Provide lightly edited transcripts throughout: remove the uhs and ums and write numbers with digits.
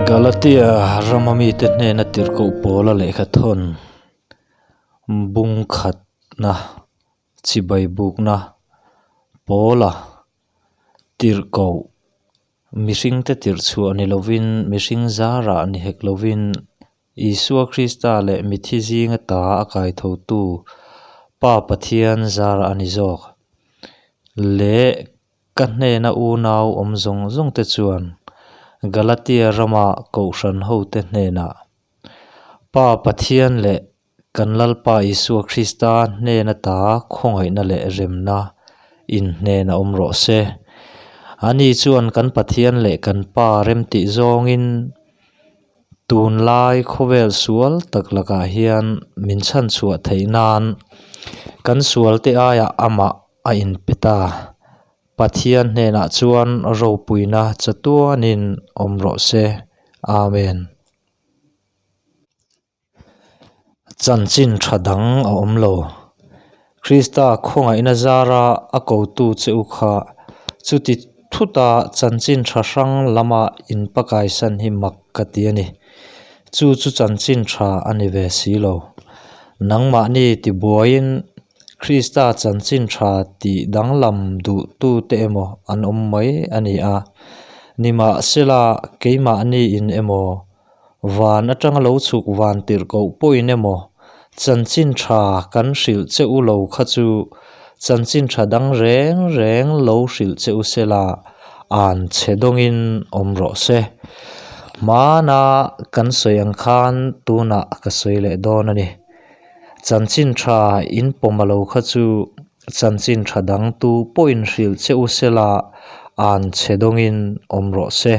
Galatia rama mite hnena tirhkoh pawla lehkha thawn bung khatna chibai bukna pawla tirhkoh mihringte tirh chhuah ni lovin mihring zarah ni hek lovin Isua Krista leh mithi zinga ta a kaithotu Pa Pathian zarah a ni zawk leh Ka hnena unau awm zawng zawng te chuan Galatia rama kohhran hote hnenah, Pa Pathian leh kan Lalpa Isua Krista hnena ta khawngaihna leh remna in hnena awm rawh se. Ani chuan kan Pathian leh kan Pa remtih zawngin tunlai khawvel sual tak lakah hian min chhanchhuah theih nan kan sualte aiah amah a inpe ta. Pathian hnenah chuan ropuina chatuanin awm rawh se. Amen. Chanchin tha dang a awm lo. Krista khawngaihna zara a kotu che u kha chuti thuta chanchin tha hrang lama inpakaisan hi mak ka ti a ni. Chu chu chanchin tha a ni ve si lo. Nangmahni tibuaiin Krista chanchin tha tih danglam duhtute emaw an awm mai a ni a. Nimahsela, keimahniin emaw, van atanga lo chhuk van tirh koh pawhin emaw, chanchin tha kan hrilh che u lo kha chu chanchin tha dang reng reng lo hrilh che u sela an chhe dawngin awm rawh se. Hmana kan sawi ang khan tunah ka sawi leh dawn a ni. Chanchin tha in pawm a lo kha chu chanchin tha dang tu pawhin hrilh che u sela an chhe dawngin awm rawh se.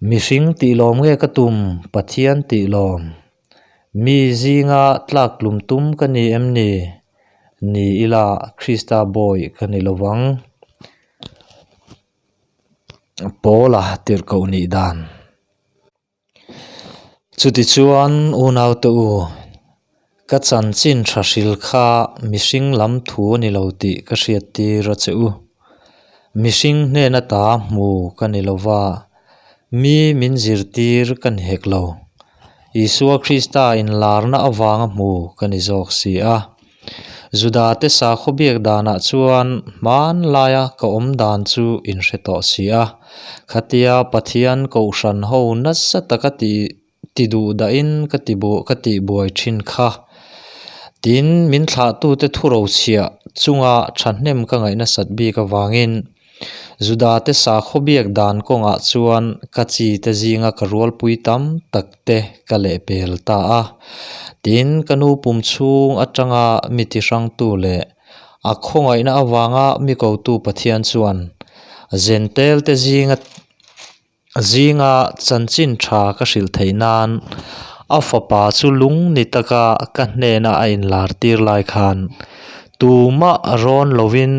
Mihring tih lawm nge ka tum Pathian tih lawm? Mi zinga tlak tlum tum ka ni em ni? Ni ila Krista bawi ka ni lo vang. Paula tirhkoh nih dan. Chutichuan unaute u, ka chanchin tha hril kha mihring lam thu a ni lo tih ka hriattir a che u. Mihring hnena ta hmu ka ni lo va, mi min zirtir ka ni hek lo. Isua Krista inlarna avanga hmu ka ni zawk si a. Judate sakhaw biak danah chuan hmanlaia ka awm dan chu in hre tawh si a. Khatia Pathian kohhran ho nasa taka ti ti duh dahin ka ti buh ka tih buai thin kha. Tin, min thlahtute thurochhiah chunga thahnem ka ngaih nasat bik avangin Judate sakhaw biak dan kawngah chuan ka chi te zinga ka rualpui tam tak te ka lehpel ta a. Tin, ka nu pum chhung atanga mi ti hrangtu leh a khawngaihna avanga mi kotu Pathian chuan Zentel te zinga Zinga chanchin tha ka hrilh theih nan a fapa chu lung ni taka ka hnena a inlar tir lai khan tumah rawn lovin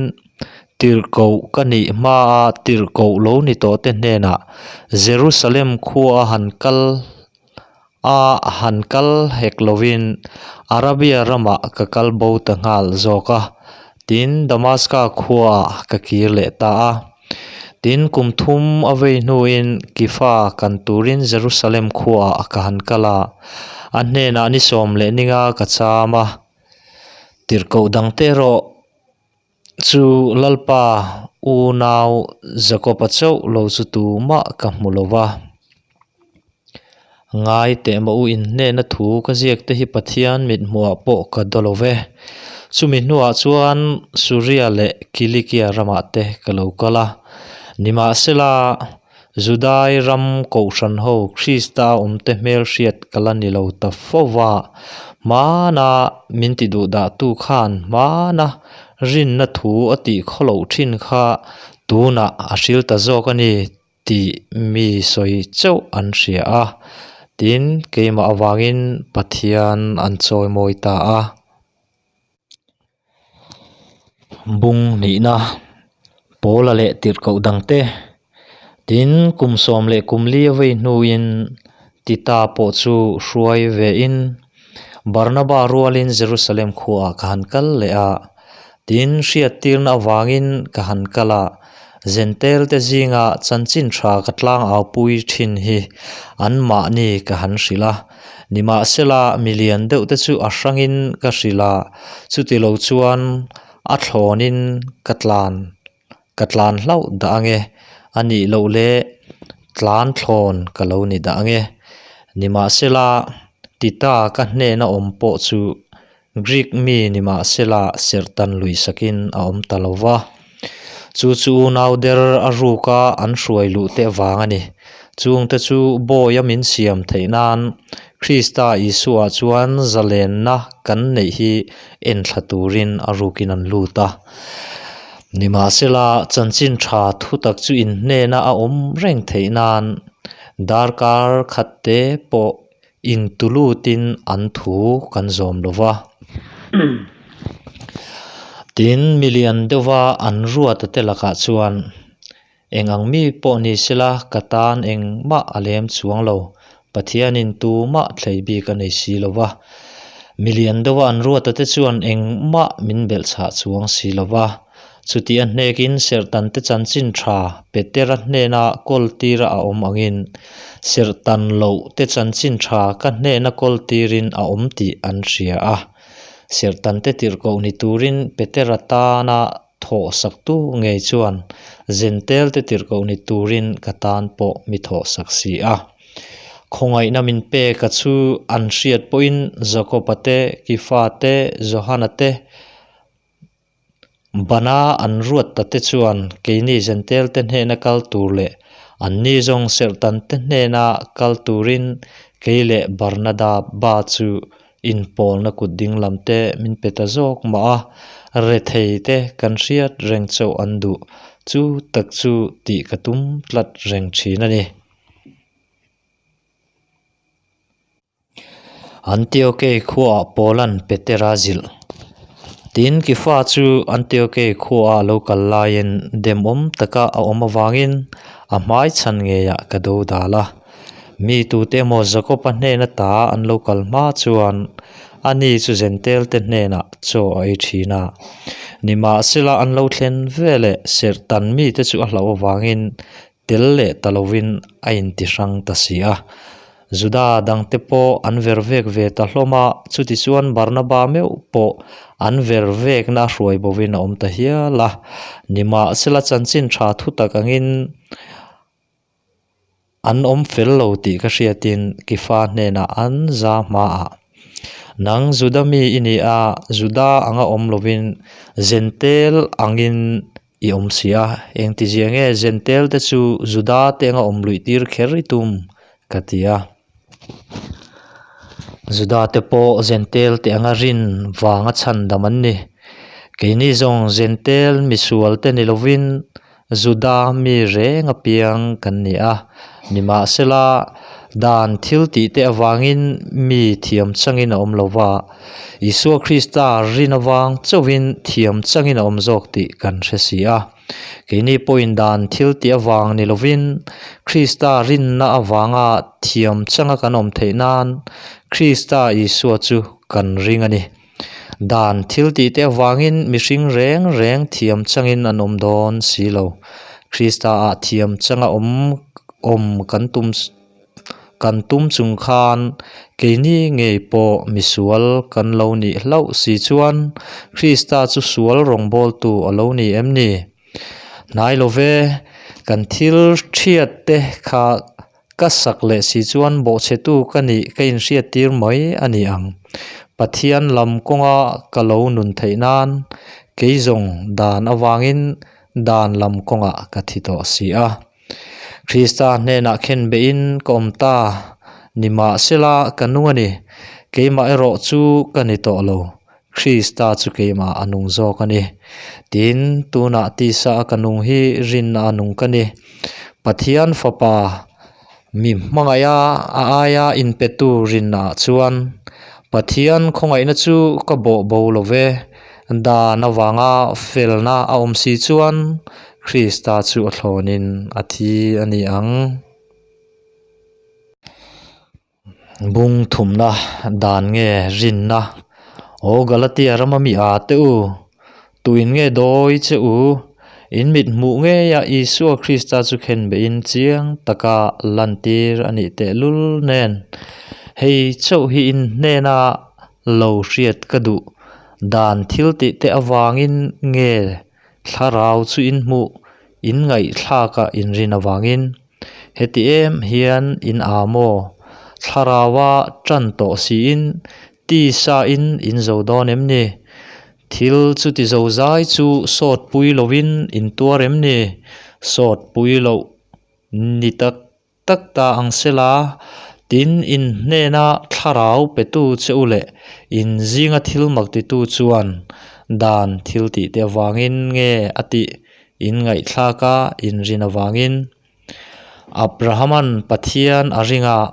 tirhkoh ka nih hmaa tirhkoh lo ni tawh te hnenah Jerusalem khua a han kal a han kal hek lovin Arabia ramah ka kal bo ta nghal zawk a, tin Damaska khuaah ka kir leh ta a. Tin, kum thum a vei hnuin Kifa kan turin Jerusalem khuaah ka han kal a, a hnenah ni sawm leh ninga ka cham a, tirhkoh dangte erawh Chu Lalpa unau Jakob-a chauh lo chu tumah ka hmu lo va. Ngai teh mah u inhnehna thu ka ziak te hi Pathian mithmuhah pawh ka daw lo ve. Chumi hnuah chuan Suria leh Kilikia ramah te ka lo kal a. Nimahsela, Judai ram kohhran ho Krista awmte hmelhriat ka la ni lo ta fo va, hmana min ti duhdahtu khan hmana rinna thu a tih khawloh thin kha tunah a hril ta zawk a ni tih mi sawi chauh an hria a, tin keimah avangin Pathian an chawimawi ta a. Bung hnihna Pawla leh tirhkoh dangte tin kum sawm leh kum li a vei hnuin Tita pawh chu hruai vein Barnaba rualin Jerusalem khuaah ka han kal leh a, tin hriattirna avangin ka han kal a. Zentelte zinga chanchin tha ka tlangaupui thin hi anmahni ka han hrilh a. Nimahsela, milian deuhte chu a hrangin ka hrilh a, chutilo chuan a thlawnin ka tlan ka tlan hlauh dah ange, a nih loh leh tlan thlawn ka lo ni dah ange. Nimahsela, Tita ka hnena awm pawh chu Greek mi nimahsela serhtan lui sakin a awm ta lo va. Chu chu unau der a ruka an hruai luh te avang a ni. Chungte chu bawi a min siam theih nan Krista Isua chuan zalenna kan neih hi enthla turin a rukin an lut a. Nimahsela, chanchin tha thutak chu inhnena a awm reng theih nan darkar khat te pawh intulutin an thu kan zawm lo va. Tin, milian deuhva an ruata te lakah chuan Eng ang mi pawh ni sela ka tan engmah a lem chuang lo, Pathianin tumah thlei bik a nei si lo va. Milian deuha an ruata te chuan engmah min belhchhah chuang si lo va. Chuti a hnekin Serhtan te chanchin tha Petera hnena kawl tira a awm angin Serhtan loh te chanchin tha ka hnena kawl tirin a awm tih an hria a. Serhtan te tirhkoh ni turin Petera tana Thawhsaktu ngei chuan Zentelte tirhkoh ni turin ka tan pawh mi thawhsak si a. Khawngaihna min pek a chu an hriat pawhin Jakob-a te, Kifa te, Johana te bana an ruat ta te chuan keini Zentelte hnena kal tur leh anni zawng serhtante hnena kal turin kei leh Barnaba chu Inpawlna kut ding lam te min pe ta zawk mah a, rethei te kan hriat reng chauh an duh. Chu tak chu tih ka tum tlat reng thin a ni. Antiokei khuaah Paulan Petera zilh. Tin, Kifa chu Antiokei khuaah lo kal laiin demawm taka a awm avangin a hmai chhan ngeiah ka do dal a. Mi tute emaw Jakob-a hnena ta an lo kal hma chuan ani chu Zentelte hnenah chaw a ei thin a. Nimahsela an lo thlen veleh serhtan mite chu a hlauh avangin tel leh ta lovin a intihrang ta si a. Juda dangte pawh an ver vek ve ta hlawm a, chutichuan Barnaba meuh pawh an ver vekna hruai bovin a awm ta hial a. Nimahsela chanchin tha thutak angin An awm fel lo tih ka hriatin Kifa hnenah an za hmaah, Nang Juda mi i ni a, Juda anga awm lovin Zentel angin i awm si a, engtizia nge Zentel te chu Juda te anga awm luih tir kher i tum? ka ti a. Juda te pawh Zentel te anga rin vanga chhandam an ni. Keini zawng Zentel misual te ni lovin Juda mi reng apiang kan ni a, nimahsela dan thil tih te avangin mi thiam changin a awm lo va, Isua Krista rin avang chauhin thiam changin a awm zawk tih kan hre si a. Keini pawhin dan thil tih avang ni lovin Krista rinna avanga thiam changa kan awm theih nan Krista Isua chu kan ring a ni. Dan thil tih te avangin mihring reng reng thiam changin an awm dawn si lo. Krista ah thiam changa awm awm kan tum kan tum chung khan keini ngei pawh misual kan lo nih hlauh si chuan Krista chu sual rawngbawltu a lo ni em ni? Hnai lo ve, kan thil thiat te kha Ka sak leh si chuan bawhchhetu ka nih ka inhriattir mai a ni ang. Pathian lam kawnga ka lo nun theih nan kei zawng dan avangin dan lam kawngah ka thi tawh si a. Krista hnenah khen beihin ka awm ta, nimahsela ka nung a ni, keimah erawh chu ka ni tawh lo, Krista chu keimah a nung zawk a ni. Tin, tunah tisa a ka nung hi rinna a nung ka ni. Pathian Fapa mi hmangaiha a aia inpetu rinnaah chuan Pathian khawngaihna chu ka bawh bo lo ve. Dan avanga felna a awm si chuan Krista chu a thlawnin a thi a ni ang. Bung thumna dan nge rinna aw Galatia rama mi a te u tuin nge dawi che u? In mit hmuh ngeia Isua Krista chu khenbeihin chiang taka lantir a nih tehlul nen, hei chauh hi in hnena lo hriat ka duh dan thil tih te avangin nge thlarau chu in hmuh in ngaihthlaka in rin avangin heti em hian in aa maw? Thlaraua tan tawh siin tisa in in zo dawn em ni? Thil chuti zo zai chu sawt pui lovin in tuar em ni? Sawt pui loh ni tak tak ta ang sela, tin in hnena thlarau petu che u leh in zinga thil mak titu chuan dan thil tih te avangin nge a tih in ngaihthlak a in rin avangin Abrahaman Pathian a ring a,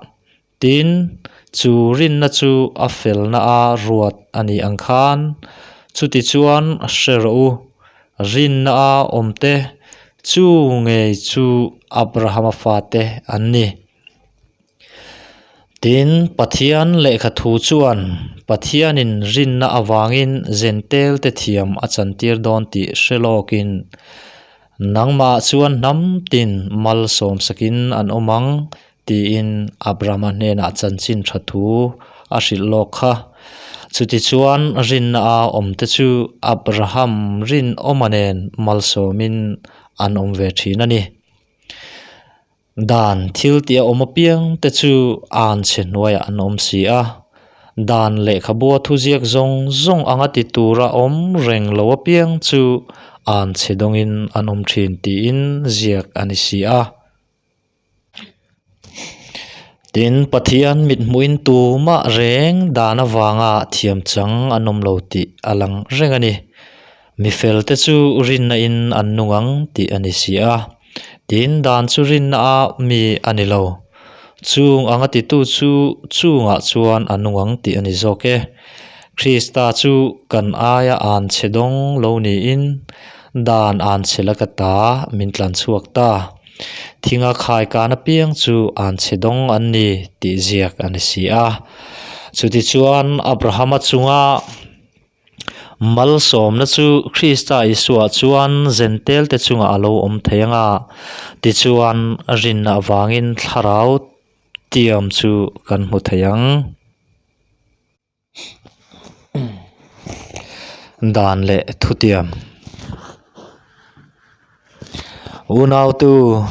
tin chu rinna chu a felna a ruat a nih ang khan chutichuan hre rawh u. Rinna a awmte chu ngei chu Abrahama fate an ni. Tin, Pathian lehkha thu chuan Pathianin rinna avangin Zentelte thiam a chantir dawn tih hre lawkin, Nangmah chuan hnam tin malsawmsakin an awm ang tiin Abrahama hnenah chanchin tha thu a hrilh lawk kha. Chutichuan rinna a awmte chu Abraham rinawma nen malsawmin an awm ve thin a ni. Dan thil tih a awm apiang te chu anchhe hnuaiah an awm si a, dan lehkhabua thuziak zawng zawng anga ti tura awm reng lo apiang chu anchhe dawngin an awm thin tiin ziak a ni si a. Tin, Pathian mithmuhin tumah reng dan avanga thiam chang an awm lo tih a lang reng a ni. Mi felte chu rinna in an nung ang tih a ni si a. Tin, dan chu rinna a mi a ni lo. Chung anga titu chu chungah chuan a nung ang tih a ni zawk e. Krista chu kan aia an chhe dawng lo niin dan an chhe laka ta min tlan chhuak ta. Thinga khai kan apiang chu an chhe dawng an ni tih ziak a ni si a. Chutichuan Abrahama chunga malsawmna chu Krista Isua chuan Zentelte chungah a lo awm thei ang a, tichuan rinna avangin thlarau tiam chu kan hmu thei ang. Dan leh thutiam Unautu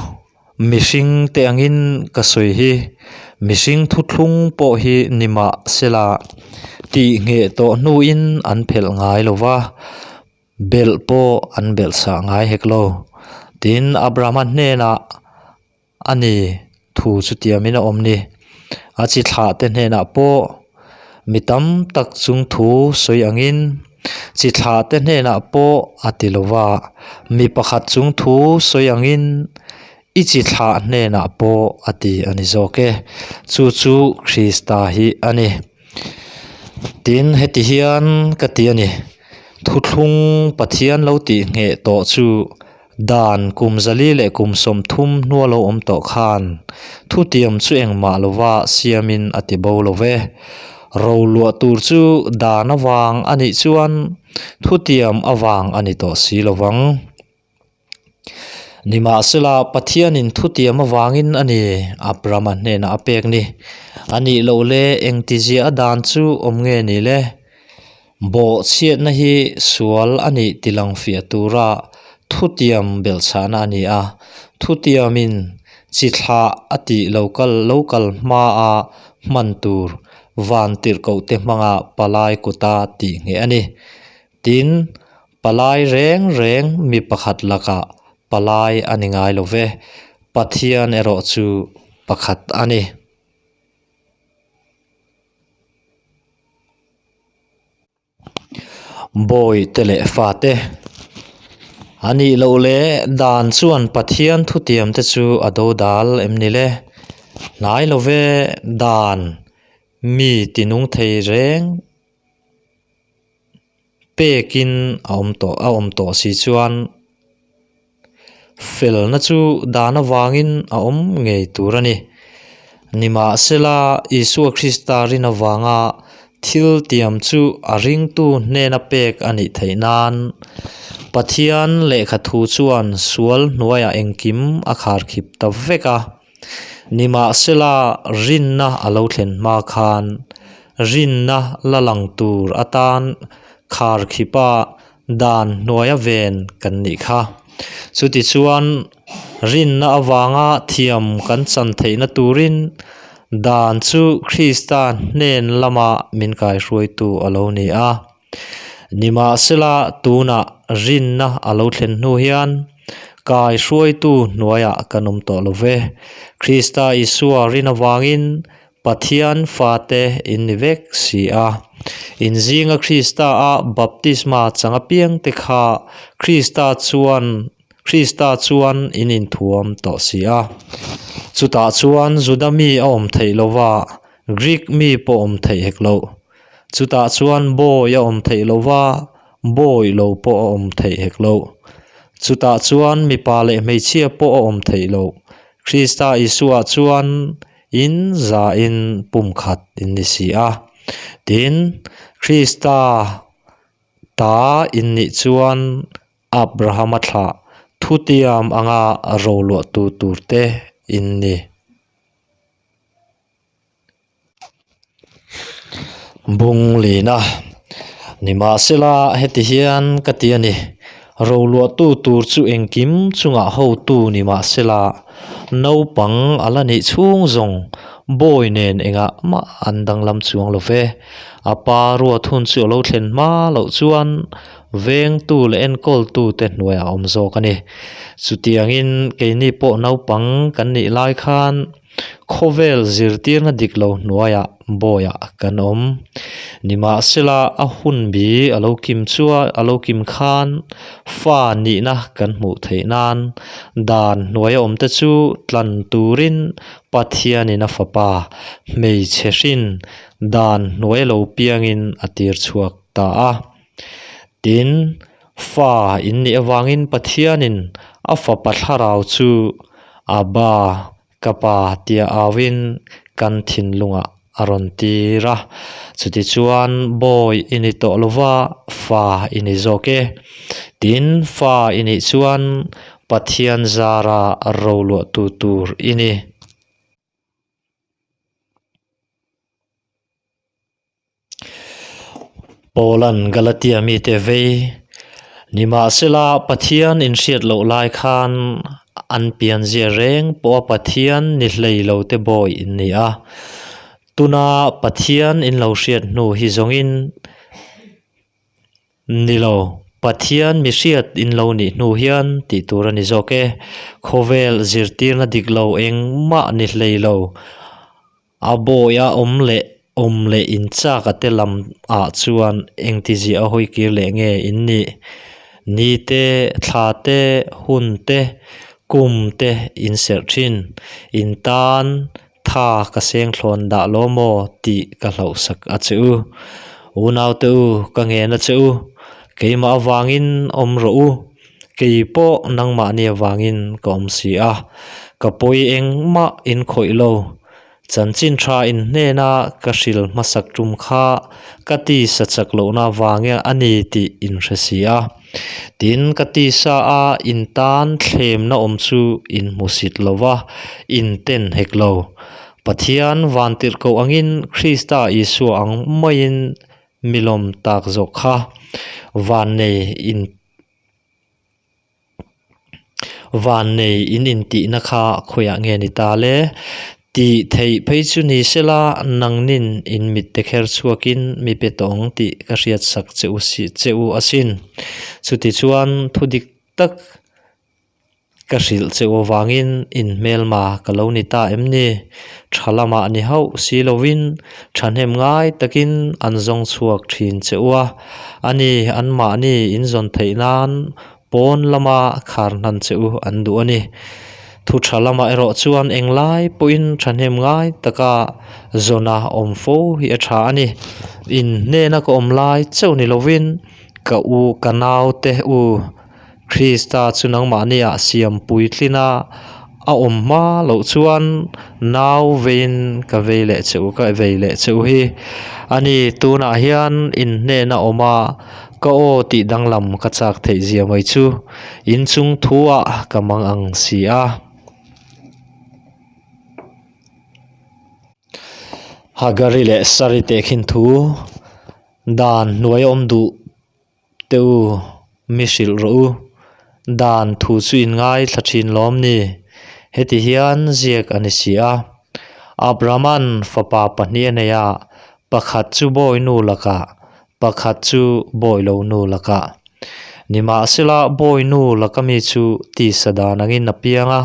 mihring te angin ka sawi hi mihring thuthlung pawh hi ni mah sela tih ngheh tawh hnuin an phelh ngai lo va belh pawh an belh sah ngai hek lo. Tin Abrahama hnenah. A ni, thu chu tiamin a awm ni. A chi thlah te hnenah pawh mi tam tak chung thu sawi angin chi thlah te hnenah pawh a ti lo va, mi pakhat chung thu sawi angin i chi thlah hnenah pawh a ti a ni zawk e. Chu chu Krista hi a ni. Tin, heti hian ka ti a ni, Thuthlung Pathian lo tih ngheh tawh chu Dan kum zali leh kum 30 hnua lo awm tawh khan thutiam chu engmah lova siamin a ti bo lo ve. Roluah tur chu dan avang a nih chuan thutiam avang a ni tawh si lo vang. Nimahsela, Pathianin thutiam avangin a ni Abrahama hnenah a pek ni. A nih loh le engtizia a dan chu awm nge ni le? Bawhchhiatna hi sual a nih tilang fiah tura thutiam belhchhahna a ni a, thutiamin chi thlah a tih lo kal lo kal hmaa hman tur van tirhkohte hmanga palai kuta tih ngheh a ni. Tin, palai reng reng mi pakhat lakah palai a ni ngai lo ve, Pathian erawh chu pakhat a ni. Bawi te leh fate a nih loh leh dan chuan Pathian thutiam te chu a do dal em ni le? Hnai lo ve dan mi tinung thei reng. Pekin a awm tawh a awm tawh si chuan felna chu dan avangin a awm ngei tur a ni. Nimahsela Isua Krista rin avanga thil tiam chu a ringtu hnena pek a nih theih nan. Pathian lehkha thu chuan sual hnuaiah engkim a kharkhip ta vek a. Nimahsela, rinna a lo thlen hma khan rinna la lang tur atan kharkhipa dan hnuaia ven kan nih kha. Chutichuan, rinna avanga thiam kan chan theihna turin dan chu Krista hnen lama min kaihruaitu a lo ni a. Nimahsela, tunah rinna a lo thlen hnu hian kaihruaitu hnuaiah kan awm tawh lo ve. Krista Isua rin avangin Pathian fate in ni vek si a. In zinga Krista-a baptisma chang apiangte kha Krista chuan Krista chuan in inthuam tawh si a. Chutah chuan Juda mi a awm theih lo va, Greek mi pawh awm theih hek loh. Chutah chuan bawi a awm theih lo va, bawi lo pawh a awm theih hek loh. Chutah chuan mipa leh hmeichhia pawh a awm theih loh. Krista Isua chuan In zain pumkhat in ni si a. Tin, Krista ta in nih chuan Abrahama thlah thutiam anga roluahtu turte in ni. Bung lina, Nimahsela, heti hian ka ti a ni, Roluahtu tur chu engkim chungah hotu nimahsela, naupang a la nih chhung zawng bawi nen engah mah an danglam chuang lo ve. A pa ruat hun chu a lo thlen hma loh chuan vengtu leh enkawltute hnuaiah a awm zawk a ni. Chutiangin keini pawh naupang kan nih lai khan, Khawvel zirtirna dik lo hnuaiah bawiah kan awm. Nimahsela a hun bi a lo kim chuan a lo kim khan fa nihna kan hmuh theih nan dan hnuaia awmte chu tlan turin Pathianin a fapa hmeichhe hrin dan hnuai lo piangin a tir chhuak ta a. Tin, fa in nih avangin Pathianin a fapa thlarau chu Abba Ka pa tia auin kan thinlungah a rawn tir a, chutichuan bawi i ni tawh lova fa i ni zawk e. Tin, fa i nih chuan Pathian zara roluahtu tur i ni. Paula'n Galatia mite vei, Nimahsela, Pathian inhriat loh lai khan an pianzia reng pawha Pathian ni hlei lote bawi in ni a. Tuna Pathian in lo hriat hnu hi zawngin ni lo, Pathian mi hriat in lo nih hnu hian tih tur a ni zawk e. Khawvel zirtirna dik lo engmah ni hlei lo. A bawiha awm leh awm leh inchak a te lam ah chuan engtizia a hawi kir leh nge in nih? Ni te, thla te, hun te, kum te in serh thin. In tan tha ka seng thlawn dah lo maw tih ka hlauhsak a che u. Unaute u, ka ngen a che u. Keimah avangin awm rawh u. Kei pawh nangmahni avangin ka awm si a, ka pawi engmah in khawih lo. Chanchin tha in hnena ka hril hmasak tum kha ka tisa chak lohna avangin a ni tih in hre si a. Tin, ka tisa a in tan thlemna awm chu in hmusit lo va, in ten hek lo. Pathian vantirhkoh angin Krista Isua ang maiin milawm tak zawk kha vannei in Vannei in intihna kha khawiah nge ni ta le? Tih theih phei chu ni sela nangnin in mitte kher chhuakin mi pe tawh ang tih ka hriatsak che u si che u asin. Chutichuan thu dik tak Ka hrilh che u avangin in hmelma ka lo ni ta em ni? Tha lamah ni hauh si lovin thahnem ngai takin an zawng chhuak thin che u a, ani anmahni in zawn theih nan pawn lama khar hnan che u an duh a ni. Thu tha lamah erawh chuan englai pawhin thahnem ngai taka zawna awm fo hi a tha a ni. In hnena ka awm lai chauh ni lovin ka u ka naute u. Krista chu nangmahniah siam puitlin a, a awm hma loh chuan nau veiin ka vei leh che u ka vei leh che u hi. A ni, tunah hian in hnena awm a, Ka aw tih danglam ka chak theih zia mai chu inchung thu ah ka mang ang si a. Hagari leh Sari tehkhin thu dan hnuai a awm duh teh u, mi hrilh rawh u. Dan thu chu in ngaithla thin lawm ni? Heti hian ziak a ni si a. Abrahama'n fapa pahnih a nei a, pakhat chu bawinu lakah, pakhat chu bawilo nu lakah. Nimahsela bawinu laka mi chu tisa dan angin a piang a,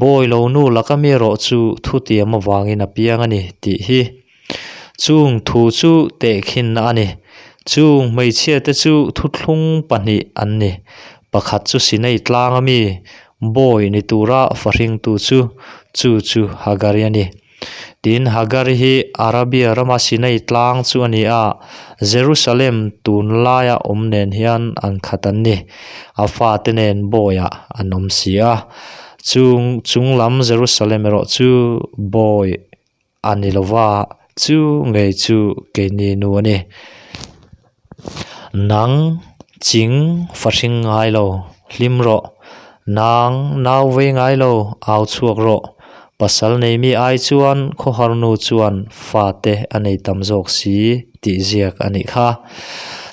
bawilo nu laka mi erawh chu thutiam avangin a piang a ni tih hi. Chung thu chu tehkhinna a ni. Chung hmeichhiate chu thuthlung pahnih an ni. Pakhat chu Sinai tlanga mi bawi ni tura fahringtu chu, chu chu Hagari a ni. Tin, Hagari hi Arabia rama Sinai tlang chu a ni a, Jerusalem tunlaia awm nen hian an khat an ni. A fate nen bawiah an awm si a. Chung chunglam Jerusalem erawh chu bawi A ni lova, chu ngei chu keini nu a ni. Nang ching fahring ngai lo, hlim rawh. Nang nau vei ngai lo, au chhuak rawh. Pasal nei mi ai chuan khawhar nu chuan fate a nei tam zawk si tih ziak a nih kha.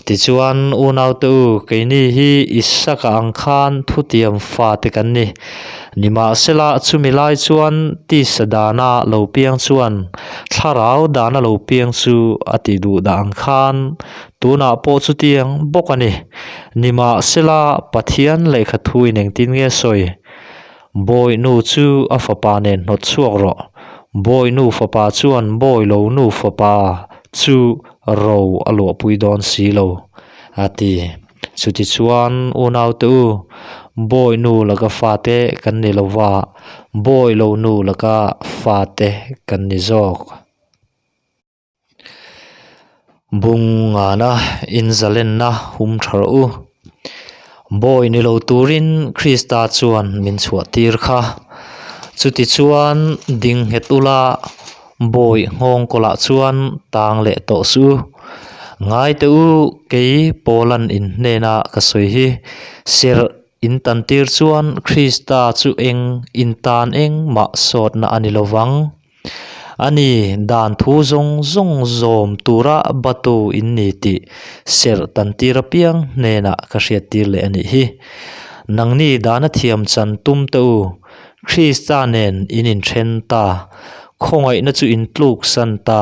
Tichuan, unaute u, keini hi Isaka ang khan thutiam fate kan ni. Nimahsela, chumi lai chuan tisa dana lo piang chuan thlarau dana lo piang chu a ti duh dah ang khan tunah pawh chutiang bawk a ni. Nimahsela, Pathian lehkha thuin engtin nge sawi? Bawihnu chu a fapa nen hnawt chhuak rawh. Bawihnu fapa chuan bawilo nu fapa chu ro a luahpui dawn si lo, a ti. Chutichuan, unaute u, bawihnu laka fate kan ni lo va, bawilo nu laka fate kan ni zawk. Bung ngana inzalenna hum tha rawh u. Bawi ni lo turin Krista chuan min chhuah tir kha. Chutichuan ding nghet ula bawi nghawng kawlah chuan tang leh tawh suh u. Ngai teh u, kei Paulan in hnena ka sawi hi serh in tan tir chuan Krista chu eng in tan engmah sawtna a ni lo vang. A ni, dan thu zawng zawng zawm tura batu in ni tih serh tantir apiang hnenah ka hriattir leh a nih hi. Nangni dana thiam chan tum teh u, Krista nen in inthen ta, khawngaihna chu in tluksan ta,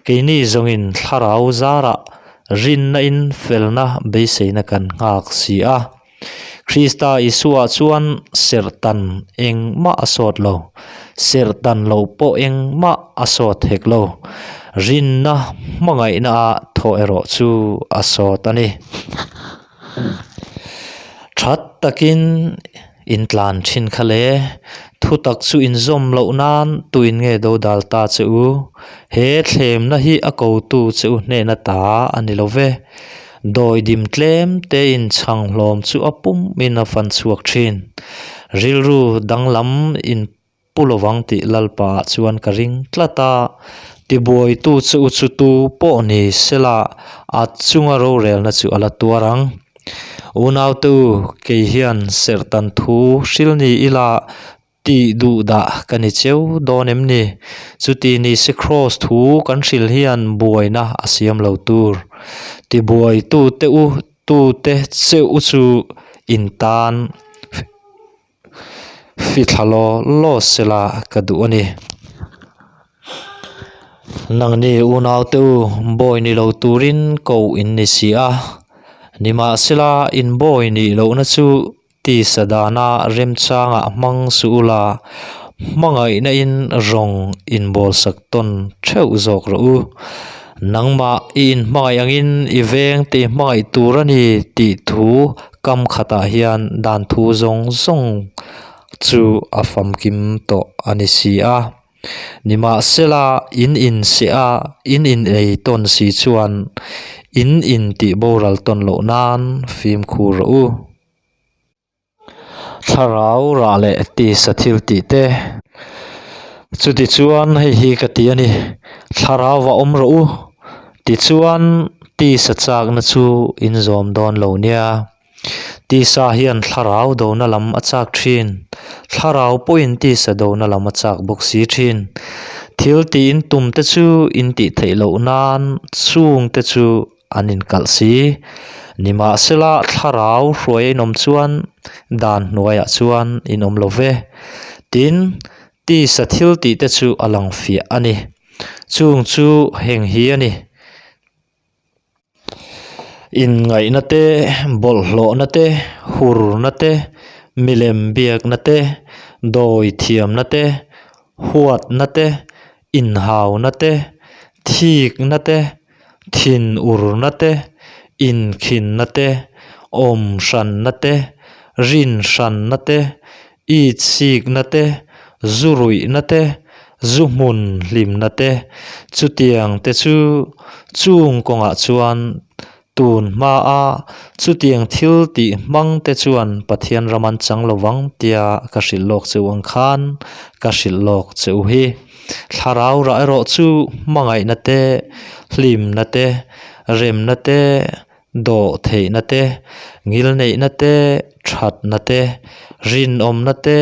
keini zawngin thlarau zarah rinna in felna beiseina kan nghak si a. Krista Isua chuan serhtan engmah a sawt lo, serhtan lo pawh engmah a sawt hek lo. Rinna hmangaihna ah thawh erawh chu a sawt a ni. That takin in tlan thin kha le, thutak chu inzawm loh nan tuin nge dodal ta che u? He thlemna hi a kotu che u hnehna ta a ni lo ve. Dawidim tlem tein chhang hlawm chu a pumin a fan chhuak thin. Rilru danglam in pu lovang tih Lalpa ah chuan ka ring tlat a, tibuaitu chu u chu tu pawh ni sela a chunga rorelna chu a la tuar ang. Unaute u, kei hian serhtan thu hril ni ila Tih duh dah ka ni cheu dawn em ni? Chuti ni se Kraws thu kan hrilh hian buaina a siam lo tur. Tibuaitu te u tute che u chu in tan fithla law law sela ka duh a ni. Nangni unaute u bawi ni lo turin koh in ni si a, nimahsela in bawi nih lohna chu Tisa dana remchangah hmang suh ula, hmangaihna in rawng inbawlsak tawn theuh zawk rawh u. Nangmah i inhmangaih angin i veng te i hmangaih tur a ni tih thu kam khatah hian dan thu zawng zawng chu a famkim tawh a ni si a. Nimahsela in inseh a, in inei tawn si chuan in intih boral tawn loh nan fimkhur rawh u. Thlarau rah leh tisa thil tih te. Chutichuan hei hi ka ti a ni, thlarau va awm rawh u. Tichuan. Tisa chakna chu in zawm dawn lo nia. Tisa hian thlarau dona lam a chak thin. Thlarau pawhin tisa dona lam a chak bawk si thin. Thil tih in tum te chu in tih theih loh nan chung te chu an inkalh si. Nimahsela thlarau hruai a inawm chuan dan hnuaiah chuan in awm lo ve. Tin, tisa thil tih te chu a lang fiah a ni. Chung chu heng hi a ni. Inngaihna te, bawlhhlawhna te, hurna te, milem biakna te, dawi thiamna te, huatna te, inhauna te, thikna te, thinurna te, inkhinna te, awm hranna te, rin hranna te, itsikna te, zu ruihna te, zu hmun hlimna te, chutiang te chu chung kawngah chuan tun hmaa chutiang thil tih hmang te chuan Pathian ram an chang lo vang tia ka hrilh lawk che u ang khan ka hrilh lawk che u hi. Thlarau rah erawh chu hmangaihna te, hlimna te, remna te, dawh theihna te, ngilneihna te, thatna te, rinawmna te,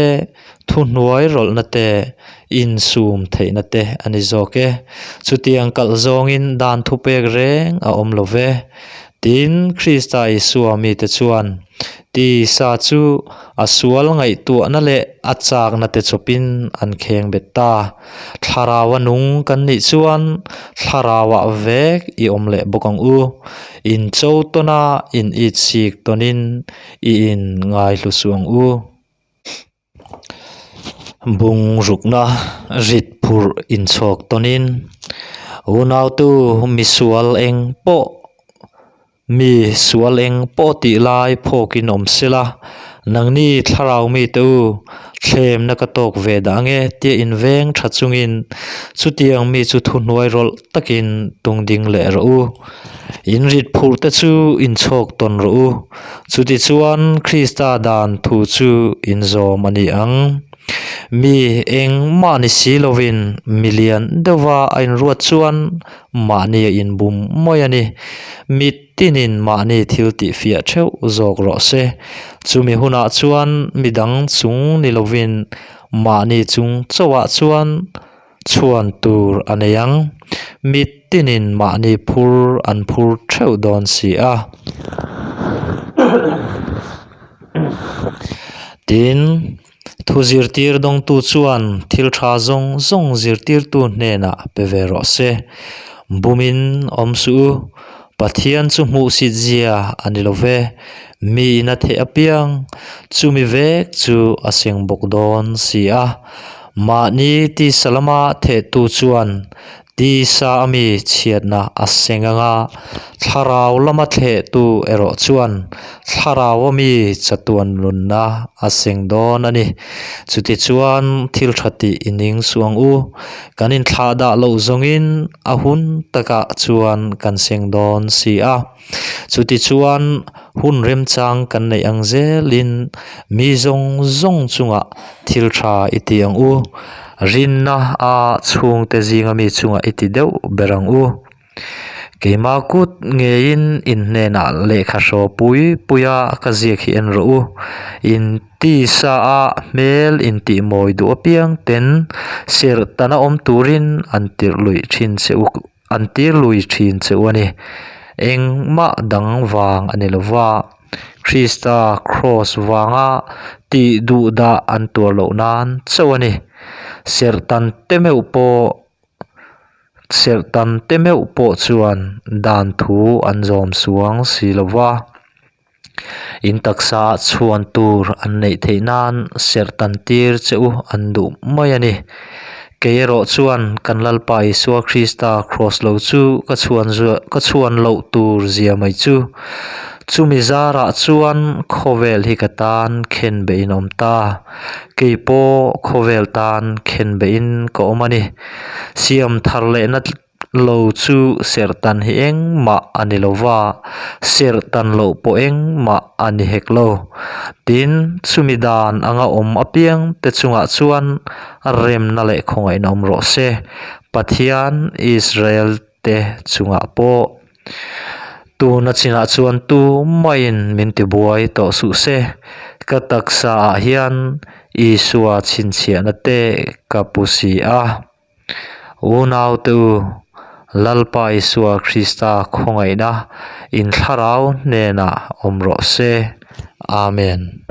thuhnuai rawlhna te, insum theihna te a ni zawk e. Chutiang kalh zawngin dan thupek reng a awm lo ve. Tin, Krista Isua mite chuan tisa chu a sual ngaihtuahna leh a chakna te chawpin an kheng bet ta. Thlarau a nung kan nih chuan thlarauah vek i awm leh bawk ang u. In cho tawn a, in itsik tawnin i in ngaihlu suh ang u. Bung rukna rit phurh inchhawk tawnin unautu misual eng pawh Mi sual eng pawh tih lai phawkin awm sela, nangni thlarau mite u, thlemna ka tawk ve dah ange tia inveng tha chungin chutiang mi chu thuhnuai rawlh takin tung ding leh rawh u. In rit phurh te chu inchhawk tawn rawh u. Chutichuan Krista dan thu chu inzawm a ni ang. Mi engmah ni si lovin mi lian deuhva a inruat chuan Mahni a inbum mai a ni. Mi tinin mahni thil tih fiah theuh zawk rawh se. Chumi hunah chuan mi dang chung ni lovin mahni chung chauhah chuan chhuan tur a nei ang. Mi tinin mahni phur an phur theuh dawn si a. Tin. Thu zirtir dawngtu chuan thil tha zawng zawng zirtirtu hnenah pe ve rawh se. Bumin awm suh u, Pathian chu hmuhsit zia a ni lo ve, miin a theih apiang chumi vek chu a seng bawk dawn si a. Mahni tisa lama thehtu chuan Tisa a mi chhiatna a seng ang a, thlarau lama thlehtu erawh chuan thlarau a mi chatuan nunna a seng dawn a ni. Chutichuan thil tha tih i ning suh ang u, kan inthlahdah loh zawngin a hun takah chuan kan seng dawn si a. Chutichuan hun remchang kan neih ang zelin mi zawng zawng chungah thil tha i ti ang u. Rinna a chhungte zinga mi chungah i ti deuh ber ang u. Keimah kut ngeiin in hnenah lehkha hraw pui puia ka ziak hi en rawh u. In tisa a hmel intihmawi duh apiang ten serhtana awm turin an tirh luih thin che u. An tir lui thin che u a ni. Engmah dang vang a ni lo va, Krista kraws vanga tih duh dah an tuar loh nan chauh a ni. Serhtan te meuh pawh serhtan te meuh pawh chuan dan thu an zawm suang si lo va. In taksa chhuan tur an neih theih nan serh tan tir che u an duh mai a ni. Kei erawh chuan kan Lalpa Isua Krista kraws lo chu ka chhuan ka chhuan loh tur zia mai chu. Chumi zarah chuan khawvel hi ka tan khen beihin a awm ta. Kei pawh khawvel tan khen beihin ka awm a ni. Siam thar lehna Lo chu serhtan hi engmah a ni lo va, serhtan loh pawh engmah a ni hek lo. Tin, chumi dan anga awm apiang te chungah chuan remna leh khawngaihna awm rawh se, Pathian Israel te chungah pawh. Tuna chinah chuan tumaiin min tibuai tawh suh se, ka taksaah hian Isua chhinchhiahna te ka pu si a. Unaute u, Lalpa Isua Krista khawngaihna in thlarau hnenah awm rawh se. Amen.